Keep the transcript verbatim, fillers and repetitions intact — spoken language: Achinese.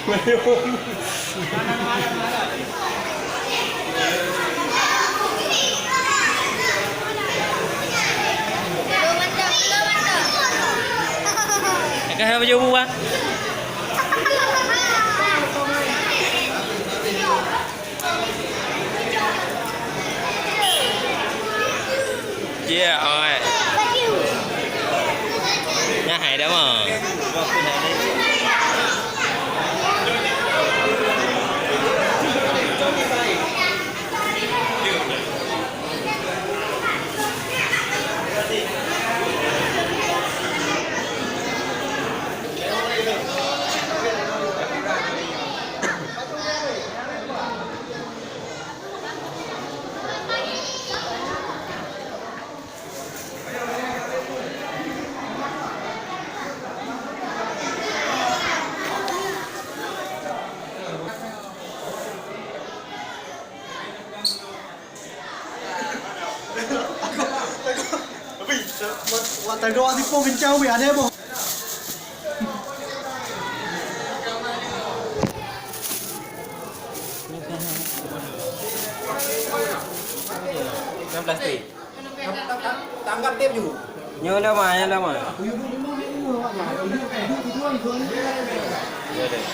Ka baju buah. Cia, oi. Nyan hai dah mah. Wah, tagoe sipong kencang weh, ada boh. Enam belas teh. Tangkap tep ju. Nyoe dah mah, nyoe dah mah. Ya deh.